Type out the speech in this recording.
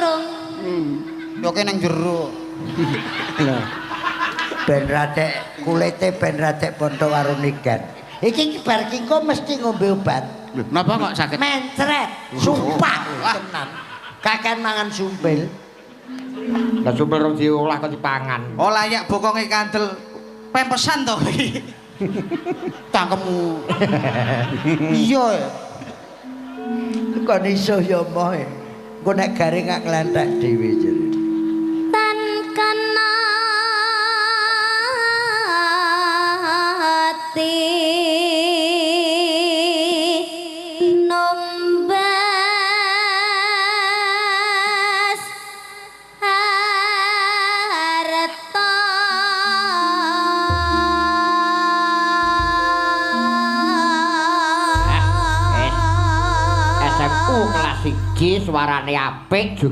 irung. Yo ki nang jero. Ben ratek kulite ben ratek pontho karo niken. Iki bar ki engko mesti ngombe obat. Lho, napa kok saged? Mencret, sumpah tenan. Kakean mangan sumpil. Lah sumpil rong diolah kok dipangan. Oh layak bokonge kandel pempesan to iki. Cangkemmu. Iya. Ya. Kon iso ya moh. Engko nek garing gak nglentek dhewe jere. Tan kena ati numbas harta. SMU kelas 1 suarane apik.